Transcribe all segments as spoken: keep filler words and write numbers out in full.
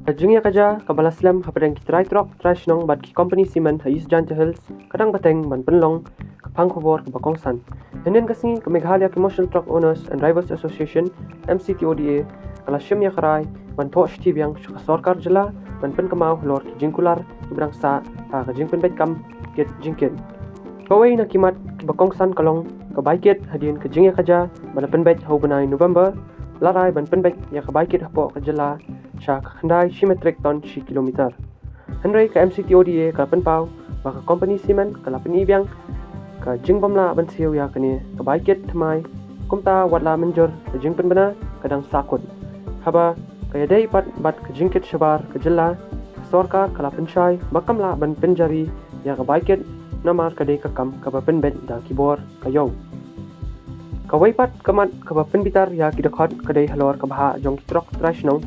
Ka jingïakajia kaba la slem hapdeng ki trai trok, trai shnong bad ki kompani simen ha East Jaintia Hills ka dang bteng ban pynlong ka phang khubor kaba kongsan. Hynnin ka sngi ka Meghalaya Commercial Truck Owners and Drivers Association, M C T O D A, ka la shim ïa ka rai ban thoh shithi biang sha ka sorkar jylla ban pynkynmaw halor ki jingkular kiba dang sah ha ka jingpynbeit kam kit jingkit. Kawei na ki mat kiba kongsan ka long ka bai kit hadien ka jingïakajia ba la pynbeit ha u bnai November, la rai ban pynbeit ïa ka bai kit hapoh ka jylla sha ka khyndai shi metrik ton shi kilometer. Hynrei ka M C T O D A ka la pynpaw ba ka kompani simen ka la pyni biang ka jingbym lah ban siew ïa kane ka bai kit thymmai, kumta wat la mynjur ka jingpynbna ka dang sahkut. Haba ka ïadei pat bad ka jingkit shabar ka jylla, ka sorkar ka la pynshai ba kam lah ban pynjari ïa ka bai kit namar ka dei ka kam kaba pynbeit da ki bor ka ïew. Kawei pat ka mat kaba pynbitar ïa ki dkhot ka dei halor ka bhah jong ki trok trai shnong.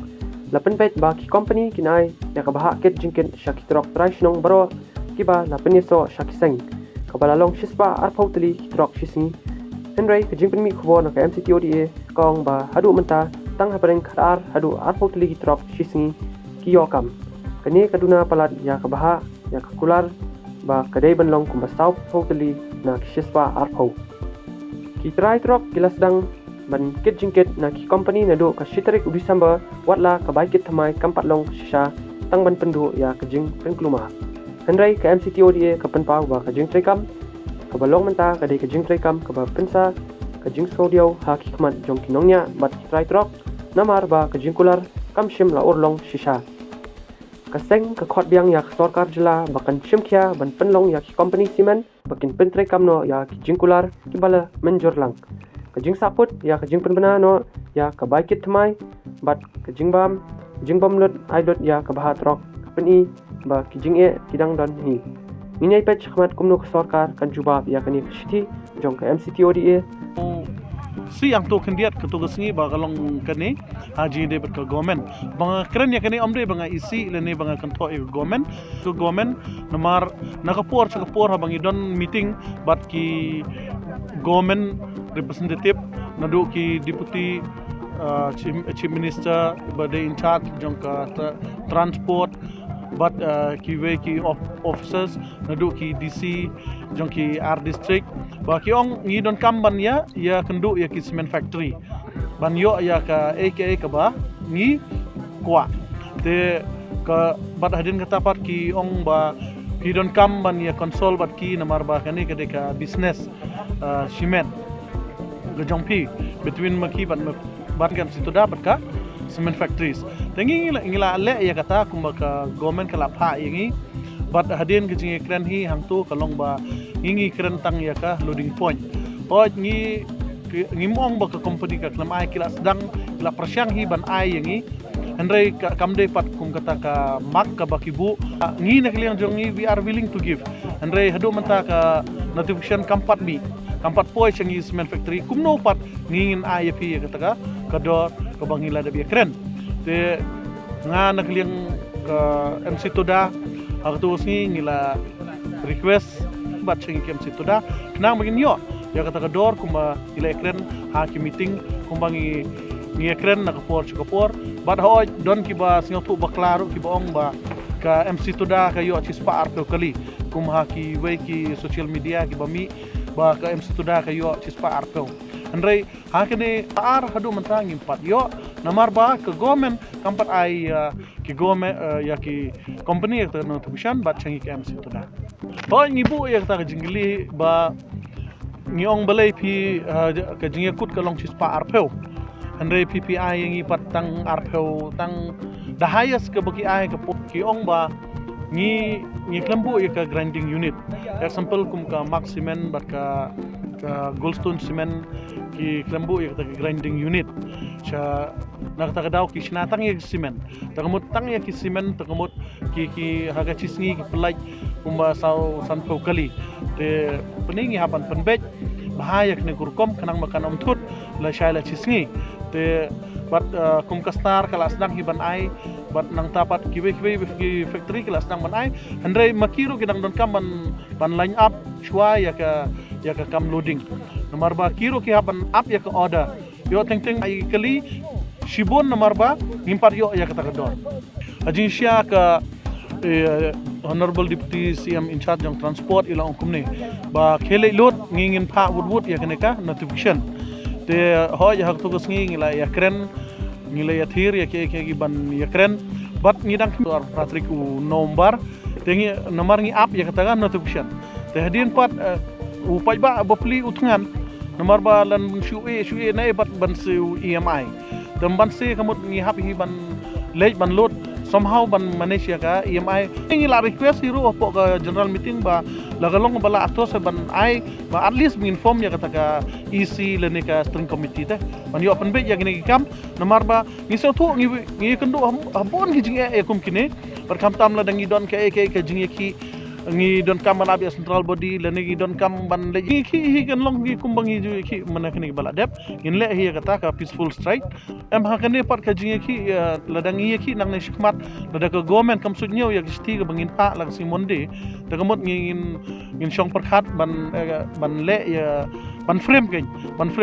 La pynbeit ba ki kompani kin ai ïa ka bhah kit jingkit sha ki trok trai shnong baroh kiba la pynïasoh sha ki seng, kaba la long shispah arphew tylli ki trok shi sngi. Hynrei ka jingpynmih khubor na ka M C T O D A ka ong ba haduh mynta tang hapdeng khatar haduh arphew tylli ki trok shi sngi ki ïoh kam. Kane ka duna palat ïa ka bhah ïa ka kular ba ka dei ban long kumba sawphew tylli na ki shispah arphew. Ki trai trok ki la sdang ban kit jingkit na ki kompani naduh ka shi tarik u December, wat la ka bai kit thymmai kam pat long shisha tang ban pynduh ïa ka jingpynkulmar. Hynrei ka M C T O D A ka pynpaw ba ka jingtreikam kaba long mynta ka dei ka jingtreikam kaba pynsa ka jingsngewdiaw ha ki khmat jong ki nongñiah bad ki trai trok, namar ba ka jingkular kam shym la urlong shisha. Ka seng ka khot biang ïa ka sorkar jylla ba kan shim khia ban pynlong ïa ki kompani simen ba kin pyntreikam noh ïa ki jingkular kiba la mynjur lang. Ka jingsahkut ïa ka jingpynbna noh ïa ka bai kit thymmai bad ka jingbam, jingbam lut ai lut ïa ka bhah trok ka pyni ba ki jingeh ki dang don hi. Ngin ïai peit shakhmat kumno ka sorkar kan jubab ïa kane ka shithi jong ka M C T O D A. Shi hangto khyndiat kato ka sngi ba ka long kane ha jingïadei bad ka government. Ba nga kren ïa kane ym dei ba nga isih lane ba nga kynthoh ïa ka government. Ka government namar na ka por sha ka por haba ngi don meeting bad ki government representative naduh ki deputy, uh, chief, chief minister ba dei in charge jong ka tra-, transport bad, uh, kiwei ki of-, officers naduh ki D C jong ki ar district ba ki ong ngi donkam ban ïa, ïakynduh ïa ki cement factory ban ïoh ïa kaei kaei kaba ngi kwah. Te ka bad hadien kata pat ki ong ba ki donkam ban ïa consult bad ki namar ba kane ka dei ka business, uh, cement ka jong phi between ma ki bad ma, bad ka M C Tonda bad ka cement factories. Te ngi ngi la, ngi la leh ïa kata kumba ka government ka la phah ïa ngi. Bad hadien ka jingïakren hi hangto ka long ba ngi ngi kren tang ïa ka loading point. Hooid ngi, ki, ngim ong ba ka company ka khlem ai, ki la sdang, ki la pyrshang hi ban ai ïa ngi. Hynrei ka, kam dei pat kum kata ka mark kaba ki buh. Ah, ngi na ka liang jong ngi, we are willing to give. Hynrei haduh mynta ka notification kam pat mih, kam pat poi sha ngi cement factory. Kumno pat ngi ngin ai ïa phi ïa kata ka, ka dor kaba ngi la dep ïakren. Te nga na ka liang ka M C Tonda ha kato ka sngi ngi la request bad sha ngi ka M C Tonda khnang ba ngin ïoh ïa kata ka dor kumba ngi la ïakren ha ki meeting, kumba ngi, ngi ïakren na ka por sha ka por. Bad hooid don kiba sngewthuh bakla ruh kiba ong ba ka M C Tonda ka ïoh shispah arphew kali, kum ha kiwei ki social media kiba mih ba ka M C Tonda ka ïoh shispah arphew. Hynrei ha kane ar haduh mynta ngim pat ïoh namar ba ka government kam pat ai, uh, ki government, uh, ïa ki company ïa kata ka notification bad sha ngi ka M C Tonda. Hooid ngi buh ïa kata ka jingkylli ba ngi ong balei phi, uh, ka jingïakut ka long shispah arphew. Hynrei phi phi ai ïa ngi pat tang arphew, tang the highest kaba ki ai ka pud ki ong ba ngi, ngi khlem buh ïa ka grinding unit. Example kum ka Mark Cement bad ka, ka Goldstone Cement ki khlem buh ïa kata ka grinding unit. Sha na kata ka daw ki shna tang ïa ki cement. Te ka mut tang ïa ki cement, te ka mut ki, ki ha ka shi sngi ki pynlait kumba saw sanphew kali. Te pynban ngi hap ban pynbeit bha ïa kane ka rukom khnang ba kan ym thut lashai la shi sngi. Te bad, uh, kum ka Star ka la sdang hi ban ai bad nangta pat kiwei kiwei ki factory ki la sdang ban ai. Hynrei ma ki ruh ki dang donkam ban, ban line up shuwa ïa ka, ïa ka kam loading. Namar ba ki ruh ki hap ban ap ïa ka order. Ïoh teng teng ai kali shibun namar ba ngim pat ïoh ïa kata ka dor. Ha jingshisha ka, eh, Honorable Deputy C M in charge jong transport i la ong kumne ba khie leit lut ngi ngin phah wut wut ïa kane ka notification. Te hooid ha kato ka sngi ngi la ïakren, ngi la ïathir ïa kiei kiei kiban ïakren. Bad ngi dang ar phra tarik u November. Te ngi namar ngi ap ïa kata ka notification. Te hadien pat, eh, u paidbah bapli u thngan namar ba lada shu ïeh shu ïeh na ïeh bad ban siew E M I. Te ban siew ka mut ngi hap hi ban leit ban lut somehow ban manage ïa ka E M I. Ngi la request hi ruh hapoh ka general meeting ba la ka long ba la ato sa ban ai ba at least ban inform ïa kata ka E C lane ka steering committee te ban ïoh pynbeit ïa kine ki kam. Namar ba ngi sngewthuh ngi, ngi kynduh ha, ha bun ki jingeh ïa kum kine. Bad khamtam lada ngi don kaei kaei ka jingïakhih, ngi donkam ban ap ïa central body lane ngi donkam ban leit, ngi khih hi kan long hi kumba ngi ju ïakhih mynne kine kiba la dep. Ngin leh hi ïa kata ka peaceful strike. Em ha kane pat ka jingïakhih, eh, lada ngi ïakhih nangne shakhmat, lada ka government kam suidñiew ïa ka shithi kaba ngin phah la ka sngi Monday, te ka mut ngi ngin, ngin shong pyrkhat ban, eh, ban leh ïa, ban frame kein, ban frame.